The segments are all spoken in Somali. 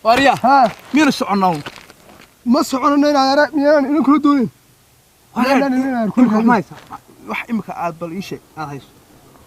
Waarya. Haa. Miyaynu soconnaa? Ma soconano inaad ara miyaan inan kula doonin. Imika ma haysaa wax imika aad bal ii sheeg aad hayso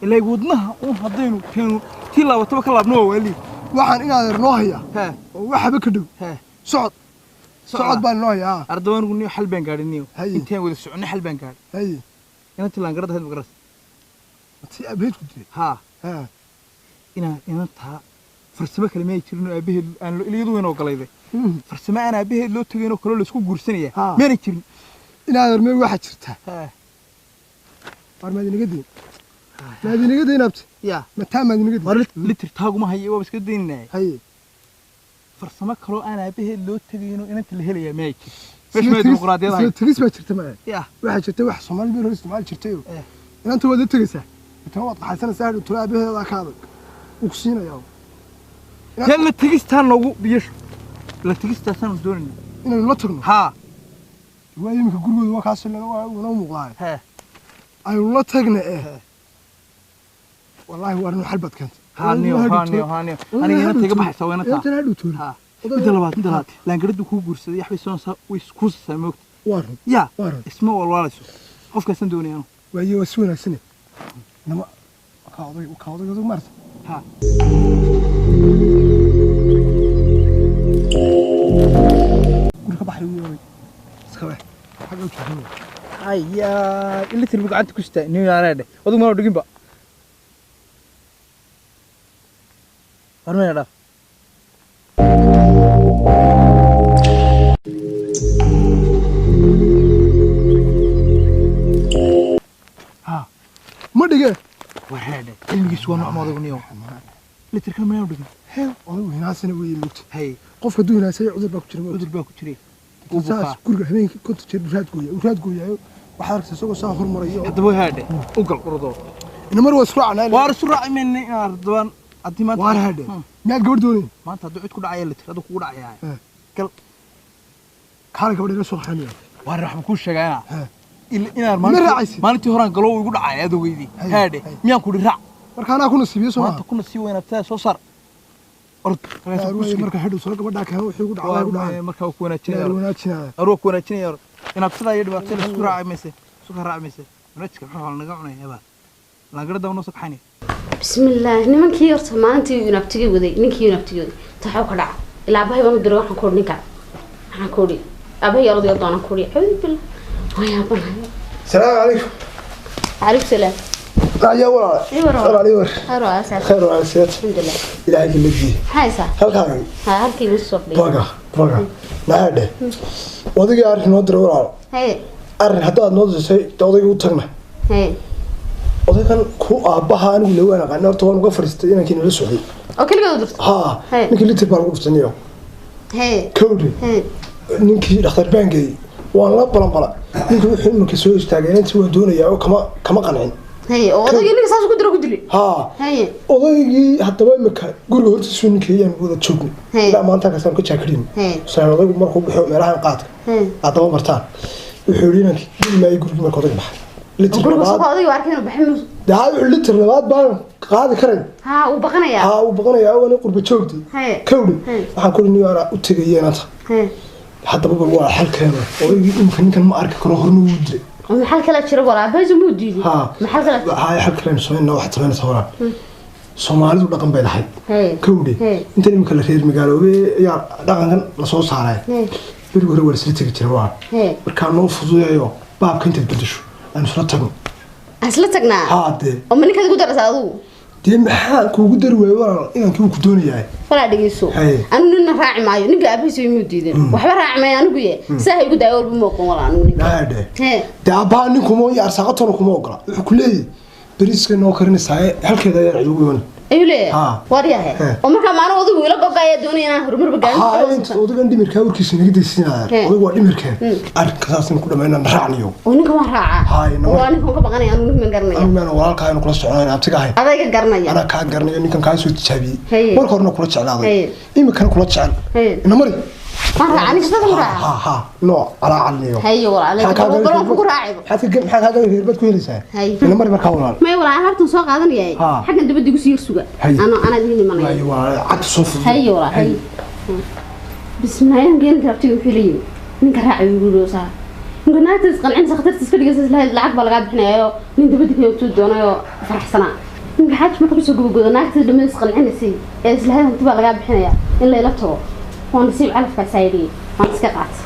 ilaa wadnaha uun haddaynu keenu tii laabataba ka laabno waa waali. Waxaan inaad er noo hayaa hee oo waxba ka dhow hee socod socod baan noo hayaa. Ardawanigu niyo xal baan gaadhay niyo. Haye. Intaan wada soconay xal baan gaadhay. Haye. Inantii laangarada ahayd magaras si abeed ku dilay. Haa. Haa. Inaa inantaa farsamo kale miyay jirin oo aabaheed aan iyadu weyn ogolayday farsamo aan aabaheed loo tegayn oo kaloo laisku guursanaya Haa. miyaanay jirin? Inaad er meel waxaa jirtaa hee war maad inaga dayn, maad inaga dayn abti. Yaa. Mataa maad inaga war dayn. Litir taaguma haye, waaba iska daynaya. Haye. Farsamo kaloo aan aabaheed loo tegayno inanta la helayaa miyay jirin meesha may dimuqraadiyad isla ahayn? Tegis baa jirta maa. Yaa. Waxaa jirta wax Soomaali meel hore isticmaali jirtay oo Eh. inanta waad la tegaysaa inta waad qaxaysanaysaa hadhow tolo aabaheedaa ka adag wuu ku siinayaa. Tee la tegistaa noogu biyasho la tegistaasaanu doonayna. Inaynu la tagno. Haa. Waa iminka gurigooda waa kaas waa unoo muuqdaa. Hee. Aynu la tagna eh wallaahi waa inuu xal baad keentay. Haa niyo, haa niyo, haa niyo, aniga inanta iga baxaysa waa inantaa. Inantan hadhow toole. Haa, midda labaad laangaraddu kuu guursaday waxbay soonaysaa way iskuusaysaa moogta. Waa run. Yaa. Waa run. Isma walwaalayso qofkaasaan doonaya anu. Waaye waa si wanaagsane nama kaa oday kaa oday odag maarta. Haa. Guri ka baxay wuu oday iska bax xagga u joogay. Ayaa ilitir buu gacanta ku sitaa niyo yaanaa dheh odag mana dhiginba war mayna dhaaf. Haa. Ma dhige. War heedhe cilmigiisu waa noocma odagu niyo litirkan mayna dhigin. Hee odaygu hinaasina weeye moogta. Hay. Qofka hadduu hinaasaya cudur baa ku jira moogta. Cudur baa ku jiray. Wuu saas bukaa. Guriga habeenkii 50 jeer uraad gooya uraad gooyaayo waxaad arkaysaa isagoo saa hormarayo. Haddaba heedhe u gal ordoo. Ina mar waa isku raacnaa. Waar isu raaci mayna inaan ardawaan haddii maanta waar heedhe miyaad gabadh doonayn? Maanta hadduu cid ku dhacaya litir hadduu kugu dhacayaa. Hee. Gal. Kaala gabadha ila soo qaxanaya. Waar waxaan kuu sheegaa inaa Hee. Inaan Ma raacaysid? Maalintii horaan galo wuu igu dhacaya adogeydii. Hay, heedhe hay. Miyaan ku dhi raac? Marka anaa ku nasiibiyo soo maanta maaha. kuna sii weynaabtada soo saar ord. Waar weeye marka hadhow soo gabadhaa keeno wixii ugu dhacdaa ugu dhacaa. Markaa ku wanaajinaya. Inaan wanaajinaya. Aruwa ku wanaajinaya inaad sidaa iyo dhibaatada isku raaci mayse isku ka raaci mayse wanaajka muxuu naga cunaya hebaa laangarada noo soo kaxaynaya. Bismillaah, nimankii horta maalintii yunabtigii waday ninkii yunabtigii waday taxoo ka dhaca ilaa abahay baan u diray waxaan ku odhi ninka waxaan ku odhi abahay odayo doonaan ku odhi cawdi billah waan yaabanahay. Salaamu calaykum. Calaykum salaam. Ayaa walaal. Ii war. Walaal ii war. Khayr waa asaas. Khayr walaal sidaad. Alxamdulilah. Ilaahay ka leeyahay. Maxaa haysaa? Halkaagii. Haa, halkii igu soo fadhiya. Baga baga maxaa dheh odaygii arrin noo diray walaal. Haye. Arrin haddaad noo disay dee odaygii u tagna. Haye. Odaygan ku aabbaha anigu la waan aqaana horta waan uga fadhiistay inankii nala socday. Oo keligood u dirtay? Haa. Haye. Ninkii litir baa lagu dhuftay niyo. Haye. Kowdhi. Haye. Ninkii dhakhtar baan geeyey waan la balanbala ninkii wuxuu iminka soo istaagay inantii waan doonayaa oo kama qancin. Haye, oo odaygii ninka saas ku diro ku dilay? Haa. Haye. Odaygii haddaba iminka guriga hortiisuu ninkii ayaan wada joognay. Hey. Ilaa maanta halkaasaan ka jaakadhin. Hey. Saan odaygu markuu baxo meelahan qaadka Haye. haddaba martaan wuxuu yidhi inankii geli maayo gurigii marka odayga baxay litir guriga labaad soo odayga waa arkay inuu baxay dee haa wuxuu litir labaad baan qaadi karayn. Haa, wuu baqanayaa. Haa, wuu baqanayaa waana qurba joogtay. Haye. Kowdhi. Hey. Waxaan kuli niyo anaa u tegaya inanta. Haye. Haddaba bal waa xal keeno odaygii imika ninkan ma arki karo horna wuu dilay. Oo maxal kala jira walaa abahay muu diiday? Haa. Maxal kala? Waxaa xal kaleenu samaynaa waxaad samaynaysaa walaal Soomaalidu dhaqan bay lahayd. Haye. Kowdhi. Hey. Intan imika la reer magaaloobay ayaa dhaqankan lasoo saaray. Haye. Berigi hore waa laisla tegi jiray walaal. Haye. Markaa noo fududeeyo baabka intaad bedesho aan isla tagno. Aan isla tagnaa? Haa dee. Oo ma ninkaad igu daraysaa adigu? Dee maxaa kuugu dari waayey walaal inankii wuu ku doonayahay. Walaa dhegeyso. Haye. Anigu nina raaci maayo ninka aabahiis way muu diideen waxba raaci maayo anigu ye saa ha igu daayo walba ma oqon walaa anigu ninka. Maxaa dheh? Hee. Dee aabbaha ninkuma iyo arsaaqatona kuma ogola wuxuu ku leeyahay beriiska noo karinaysaaye halkeeda ayaan cid ugu iman. Ayuu leeyahay? Haa. War yahay. Hee. Oo markaa maalin odaygu ila gogaaya doonaya inaan horumarba haa gaarin. Inta odagan dhimirkaa warkiisa naga daysiinaya. Hee. Odaygu waa dhimirkeen arrinka saasaynu ku dhamaynaa raacniyo. Oo ninka waan raacaa? Haye, oo ninka waan ka baqanaya anigu ninka ma garanaya. Anigu maana walaalkaa aynu kula soconayn abtiga ahayn. Adayga garanaya. Anaa kaa garanayo ninkan kaa soo tijaabiyey. Haye. Marka horena kula jeclaaday. Haye. Iminkana kula jecel. Haye. Ina mari. Waan raacaa ninka, saas u raacaa. Ha ha, nooc calaacaliyo. Haye walaal, garoon kugu raacayba. Maxaa kaaga reerbad ku helaysaa? Haye. Ina mari markaa walaal. May walaal, alaabtan soo qaadanayay. Ha. Xaggan dibadda igu sii yar suga. Haye. Anaa idiin imanaya. Waayo walaal, cagta soo fudud. Haye walaal, haye. Bismillaahi, ninka rabtiga wuxuu leeyahay ninka raacay ugu dhoosaa, ninka naagtiis qancinsa, khatartiis ka dhigaysa, islahayd lacag baa lagaa bixinayaayo, nin dabadda ka yoogtuu doonayoo faraxsanaa. Ninka xaaj marka kusoo gabagoodo, naagtiis dhammayd isqancinaysay ee islahayd hanti baa lagaa bixinayaa in layla tago, waa nasiib calafkaasaa yidhi, waan iska qaata.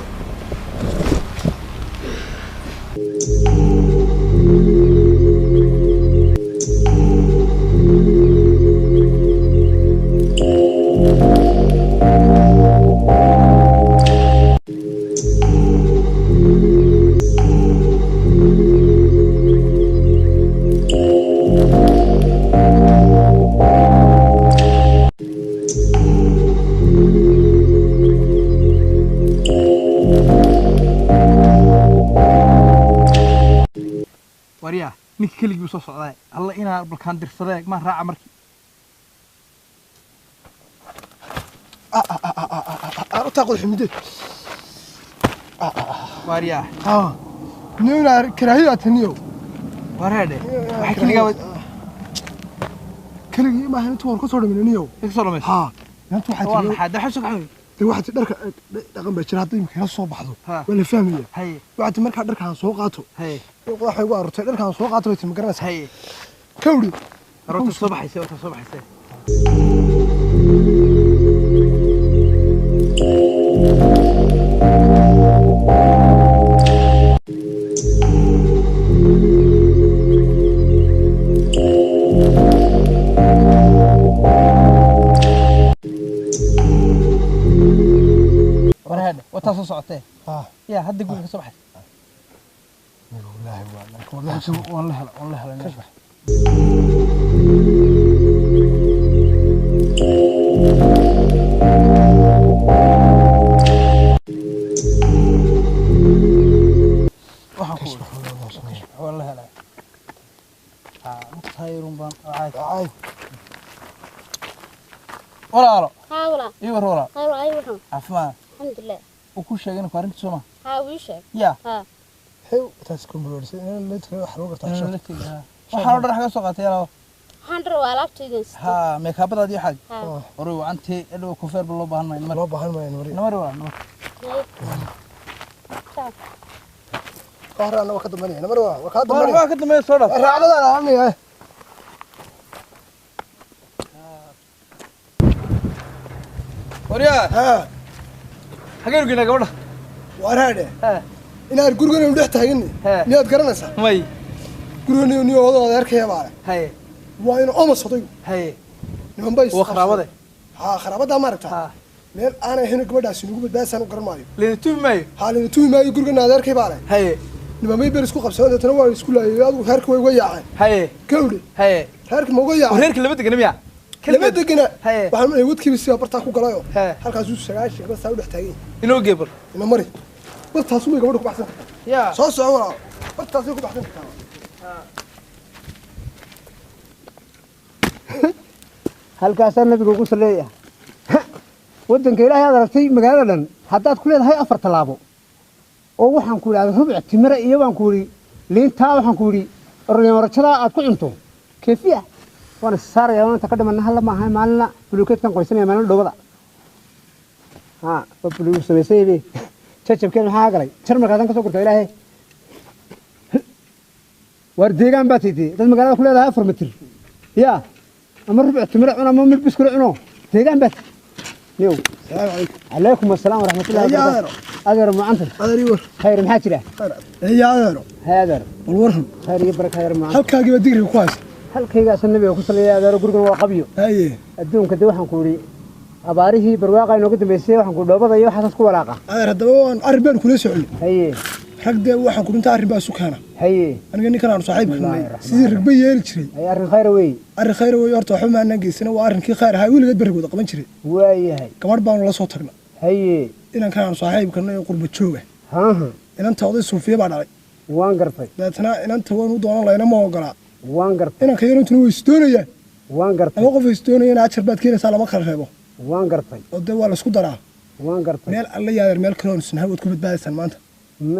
Waryaa, ninka keligii buu soo socdaa. Alla inaa balkaan dirsadee, maan raaca markii. Aan u taaqod xumide. Waryaa. Ha, nina karaahiya taniyo. Wareedhe, waxay keligaa? Keligii maaha, intuu war ka soo dhamin niyow. Ka soo dhamaysa? Ha, intuu waxaa waa tiri maxaa daxa soo kaxmay? Dee waxaa tiri dharka dhaqan baa jira, hadda imika la soo baxdo. Ha. Waa la fahmaya. Haye. Waxaa tiri markaa dharkaan soo qaato. Haye. Waxay ugu aroortay dharkaan soo qaato bay tiri, ma garanaysaa? Haye. Kawdhi. Aroorta soo baxaysay, warta soo baxaysay. Wareedhe, wataa soo socotee. Ha. Yaa hadda guriga ka soo baxay? Wallaahi waa Waan la helay, waan la helay meesha. Waxaan ku waan la helay. Haa, mutayrun baan caadi. Walaalo. Haa walaal. Ii war walaal. Haa walaal, wuxuu Caafimaad. Alxamdulilah. Uu ku sheegay inuu arrinta soo ma. Haa, wii sheeg. Yaa. Haa. Hew, taas kumbuloorsa in la tiro wax lagu gartaa. Inuu la tegay, haa. Waxaan oo dhan xaga soo qaatay yalaw. Waxaan rabaa alaabtaydan sito. Haa, meekaabadaadii waxaad. Haa. Horay wacantii idhow kufeer ba loo baahan maayo. Namar. Loo baahan maayo namari. Namari walaal, namar. Ka hore anna waa ka dambanaya namari, waa kaa Waa dambanaya. waa ka dambeeya, soo dhaaf. Raacdadaan aanaya. Waryaa, ha. Xagee u geynaa gabadha? Waraadhe. Haa. Inaad gurigan dhex taagani. He. Miyaad garanaysaa? May. Gurigan niyo odoo adeerkaya baa leh. Haye. Waa inuu omas odaygu. Haye. Niman bay. Waa kharaabade. Haa, kharaabaddaa ma aragtaa? Haa. Meel aanay ahayn gabadhaasi nugu badbaadisaan u garan maayo. Leena tuumi maayo. Haa, lina tuumi maayo, gurigan adeerkay baa leh. Haye. Niman bay ber isku qabsadeen, deetana waa isku laayay, adigu reerka way uga yaaceen. Haye. Gawdhe. Haye. Reerka ma uga Oo yaaceen? reerka lama degana miya? Lama degana. Haye. Waxaan malay wadkiiba sidaa bartaa ku galayoo. He. Halkaasuu 90 basaa u dhex taagan yahay. Inoo geebal. Ina mari, bartaasuu bay gabadha ku baxsan kartaa. Yaa. Soo soco walaal, bartaasay ku baxsan kartaa. Halkaasaa nabiga ugu saleeya. Waddanka ilaahay aad aragtay, magaalada dhan haddaad ku leedahay afar tallaabo oo waxaan ku idhahda rubuc timira iyo baan ku idhi liintaa, waxaan ku idhi ornyorajadaa aad ku cunto keefiya, waan is saaraya inta ka dhimana halla maaha. Maalina bulukeedkan qoysanaya, maalina dhowada ha waa buluug samaysay be jajabkeen. Maxaa galay jarmalkaasaan ka soo gurta ilaahay? Waar deegaan baa taytay dad magaalada ku leedahay 4 mitir yaa ama rubuc timira cuno ama mid biskula cuno, deegaan baa niyow. Salaamu calaykum. Calaykum asalaam waraxmatullahi Haye, wabarakaatu. Adeero, mucanta. Adeer, ii war. Khayr, maxaa jira? Haye adeero. Hay adeero. Bal warran. Khayr iyo baraka adeero, mucanta. Halkaagii baa digriga ku haysa. Halkaygaasa nabiga ku saleeya adeero, gurigan waa qabyo. Haye. Adduunka de waxaan ku idhi abaarihii barwaaqa inooga dambeysay, waxaan ku dhoobada iyo waxaasaas ku walaaqa. Adeer, haddaba waan arrin baan kula soconay. Haye. Rag dee waxaan ku dhinta arrin baa isu keena. Haye. Aniga ninkan aanu saaxiibka Bismillaahi nahay raxmaani sidii ragba yeeli jiray. Haye, arrin khayr wey. Arrin khayr weeye, horta waxba maanaan geysana, waa arrinkii khayr ahaa weligeed barrig wada qaban jiray. Waayahay. Gabadh baanu la soo tagnay. Haye. Inankan aanu saaxiibka nahay oo qurba jooga. Haaha. Inanta oday suufiya baa dhalay. Waan gartay. Dabeetana inanta waanu u doonan layna ma ogolaa. Waan gartay. Inanka yarantuna way isdoonayaan. Waan gartay. Laba qof ay isdoonayaan ajar baad keenaysaa, lama kala reebo. Waan gartay. Oo dee waa laisku daraa. Waan gartay. Meel alla yaadeer meel kale oon isnahay waad ku badbaadaysaan maanta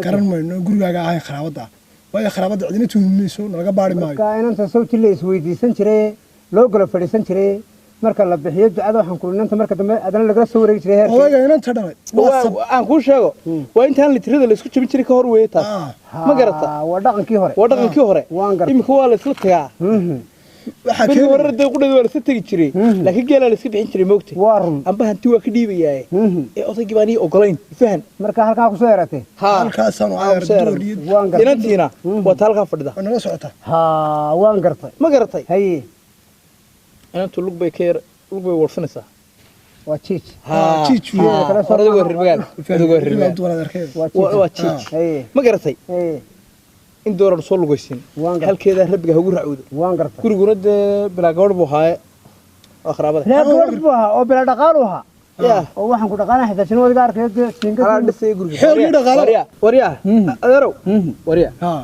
garan mayno gurigaaga ahayn kharaabadda, waayo kharaabadda cidina tuhmi mayso, nalaga baari maayo. Marka inanta sawti la isweydiisan jiray, loo galo fadhiisan jiray, marka la bixiyo ducada waxaan ku inanta marka dambe adana lagala soo wareegi jiray heerkii. Odayga inanta dhalay waa sab Aan kuu sheego, waa intaan litirada la isku jabin jiray ka hor weeye taas. Ma garata? Waa dhaqankii hore. Waa dhaqankii hore. Waan gartay. Iminka waa la isla tagaa. Waxaa berigi keenaya hore dee qudheeda waa la isla tegi jiray, laakiin geelaa la iska bixin jiray, moogta. Waa run. Amba hanti waa ka dhiibayaaye ee odaygii baan ii ogolayn, fahan. Marka halkaa kusoo yaratay. Haa. Halkaasaanu Aa, adeer kusoo door yaran. iyo Waan gartay. Inantiina waa ta halkaa fadhida. Waa nala socotaa. Haa, waan gartay. Ma garatay? Haye. Inantu lug bay ka yar, lug bay warsanaysaa. Waa jiij. Haa. Jiij weeye. Haa, odaygu waa reer magaal, odaygu waa reer magaal. Duwan adeerkeeda. Waa waa jiij. Waa jiij. Haye. Ma garatay? Haye. In dooran soo lugaysin. Waan gartay. Halkeedaa rabbiga hagu racwdo. Waan gartay. Guriguna dee bilaa gabadh buu haaye, waa kharaabada. Reer gabadh buu ahaa oo bila dhaqaalu ahaa. Yaa. Oo waxaan ku dhaqaanahay xitaa sino wadiga arkayo dee Anaa jiingad. dhisaya guriga. Xoog iyo dhaqaalo. Waryaa, waryaa, adeerow, waryaa. Haa.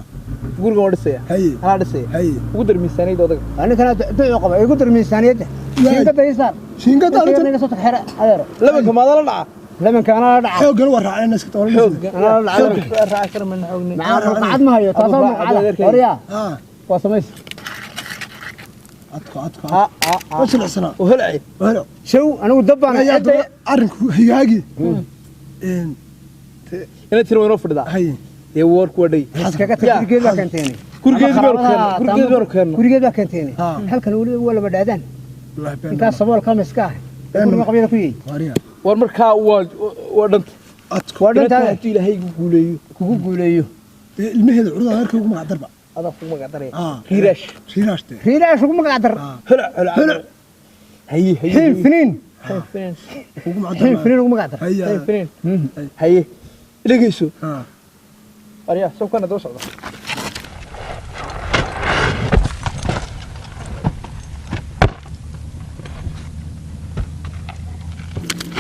Gurigan waa dhisaya. Haye. Anaa dhisaya. Haye. Ugu dar miisaaniyadda odaga. Aninkana ducu qaba, igu dar miisaaniyadda. Jiingada ii saar. Jiingada Inta arrintan naga soo tag xere adeero. Labanka maada la dhaca. Labanka anaa la dhaca. Xooggana waa raacayna iska tabar. Xoogga. Anaa la dhaca labanka. Raaci kara mayna xoogni. Maxaa ruqcad ma hayo taasoo Abu raac, ruqcada. adeerkay. Waryaa. Haa. Waa samays. Adko adko. Ha ha ha. Ma jilicsanaa. Oo helacay. Wahelo. Show anigu dab baan ayaa cidda daba arrinku higaagi. Inantiina waa inoo fadhidaa. Haye. Dee warku waa dhay. Iskaga tag. Yaa. Gurigeed baa keenteen. Gurigeed baanu keennay, gurigeed baanu keennay. Gurigeed baa keenteen. Haa. Halkan weliba waa laba dhaadaan. Wallaahi been. Intaas saboolka miska ah. Been. Guriga qabyada ku yihi. Waryaa. War markaa waa dhanta. Adko. Waa Inantaa dhantaada. hadduu ilaahay igu guuleeyo, kugu guuleeyo. Dee ilmaheeda curada adeerka ugu magac darba. Adaa kugu magac daraya. Haa. Riiraash. Riiraashte. Riiraash ugu magac dar. Holac holac. Holac. Haye haye. Xiin finiin. Xiin finiin. Ugu magac Xiin darba. finiin ugu magac dar. Haye. Xiin finiin. Haye. Dhegeyso. Haa. Waryaa, soo kana daba socda.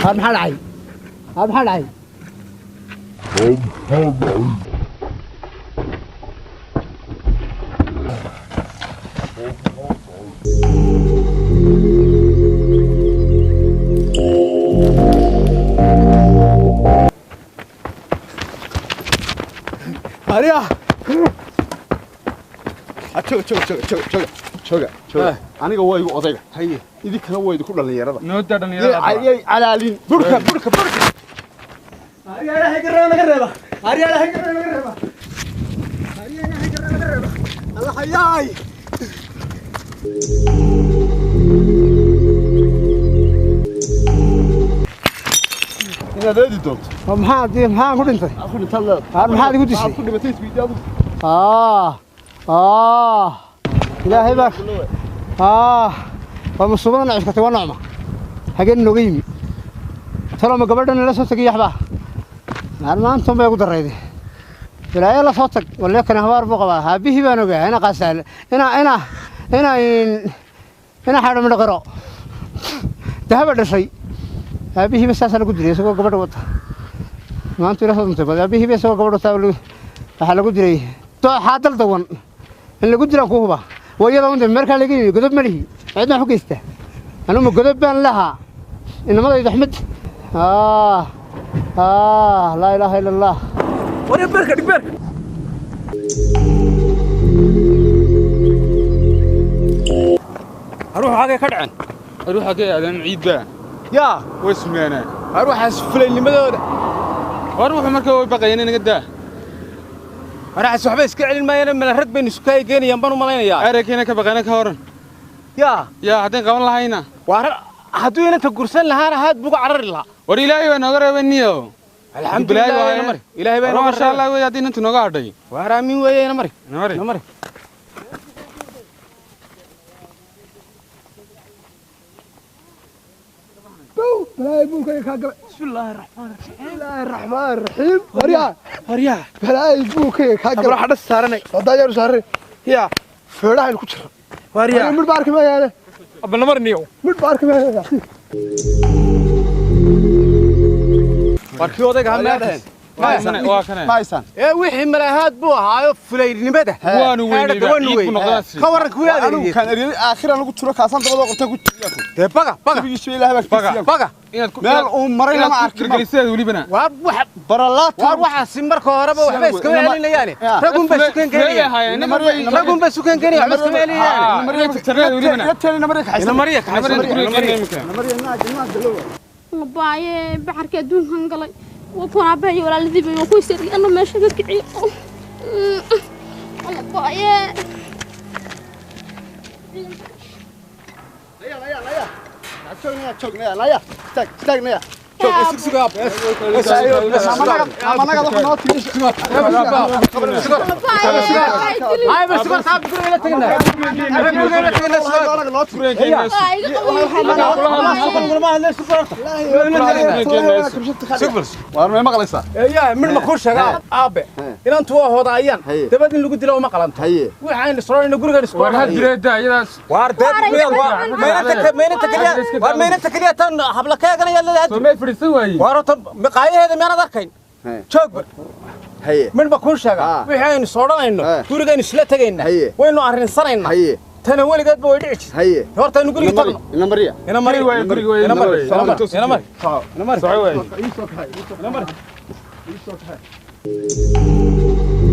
Haar maxaa dhacay? Haar maxaa dhacay? Waryaa. Jooga, jooga, jooga, jooga, jooga, jooga, jooga. Aniga waa igu odayga. Haye. Idinkana waa idinku dhallinyarada. Noo daa dhalinyarada. Yay calaalin. Burka, burka, burka. Aryaalahay garraba naga reeba. Aryaalahay garraba naga reeba. Aryaalahay garraba naga reeba. Allah hayaay. Inaad aadi doonto. Oo maxaa dii maxaa ku dhintay? Aad ku dhintaad leedahay. Haar maxaad igu dishay? Aad ku dhimatay isweydiin adigu. Ah. Ilaahay baa. Waa musuubadana cuskatay, waa nocma. Hageen nooga yimi. Talo ma gabadhan la soo tagay yaxba. Naar maanta bay ugu darayday. Balaayo la soo tag, walle kana habaar buu qabaa. Aabihii baan ogaa, ina qasaal, ina ina ina ina xadho midho. Dahaba dhashay. Aabihii ba saasaa lagu dilay isagoo gabadha wata. Maanta ila soo duntay, bal aabihii ba isagoo gabadha wata waxaa lagu dilay. Dooxaa dal dawan. In lagu dilaan ku huba. Waa iyada un markaa laga yimi godob ma lihi. Cidna wax u geysta. Anuma godob baan lahaa. Inamadayda Axmed. Laa ilaaha ila Allah. Waryaa, beerka dhig, beerka. Haruux xagee ka dhaceen? Haruux xagee aadaan ciid baa. Yaa. Way sumeeneen. Haruuxaas fulaynimadooda. Haruuxu marka way baqayeen inaga daa. Waraxas waxba iska celin maayaan, mala rag baynu isku kaaygeenayaan baan u malaynayaa. Eraykeena ka baqayna ka horan. Yaa. Yaa haddaan qaban lahayna. Waar hadduu inanta gursan lahaana haad buu uga carari lahaa. War ilaahay baa nooga reebay niyo. Alxamdulilah ina mari. Ilaahay baa inoo Masha Allah wey haddii inantu nooga hadhay. Waar aamin weeye, ina mari. Ina mari. Ina mari. Balaayo buulkayga kaa galay. Bismillaahi raxmaani raxiim. Bismillaahi raxmaani raxiim. Waryaa. Waryaa. Balaayo buulkayga kaa galay. Abra xadhas saaranay. Haddaa yar saaranay. Yaa. Feedhaha ku jira. Waryaa. Midh baa arki maayaane. Abba namar niyow. Midh baa arki maayaane. War kii odayga ha meerkis. Waa kana. Ma haysaan? Ee wixii malahaad buu ahaayo fulaynimada. Waanu weynayba, ciid ku noqdaasi. Ka waran kuwii aad Anigu eriyey? Kaan eriyay aakhira lagu jiro, kaasaan dabada qabta ku jiriya. Dee baga baga. Jabigiisu Ilaahay baa Baga. kiisiya. Baga. Inaad ku Meel uu maray lama inaad ku arkin. gargariseed welibana. Waar wax Baralaata. Waar waxaasi marka horeba waxba iskama celinayaane. Ya. Ragun bay sukan keenayaan. Ragun bay sukan keenayaan, waxba iskama celinayaane. Ina mariya kaxaysan. Labaaye baxarkii adduunkan galay waa kuwan aabbahay iyo walaaladii bay waa ku isiriyay anna meesha ka kiciyo. Labaaye. Ay bas bas aab guriga la tagnaa. Guriga la tagnaa. Waar may maqlaysaa? Yaa mid ma ku sheega aabe, inantu waa hodaayaan dabad in lagu dilo uma qalanto. Haye. Waxaan isroonayna gurigan isku War had direeda iyadaas. Waar dad maynanta maynanta kaliya, waar maynanta kaliya tan habla ka eeganaya leedahay. Soo may fadhiisan waaye. Waar tan miqaayaheeda miyaanad arkayn joogba? Haye. Mid ma kuu sheega, Ah. wixii aynu soodhanayno Eh. gurigaynu isla tagaynaa, Haye. waynu arrinsanaynaa. Haye. Tana weligeedba way dhici jirtay. Haye. Horta aynu guriga tagno. Ina mariya. Ina mari. Guriga waaye, guriga waaye, ina mari. ina mari. Ina mari, ina mari. Soco waaye. Ii soo kaxay.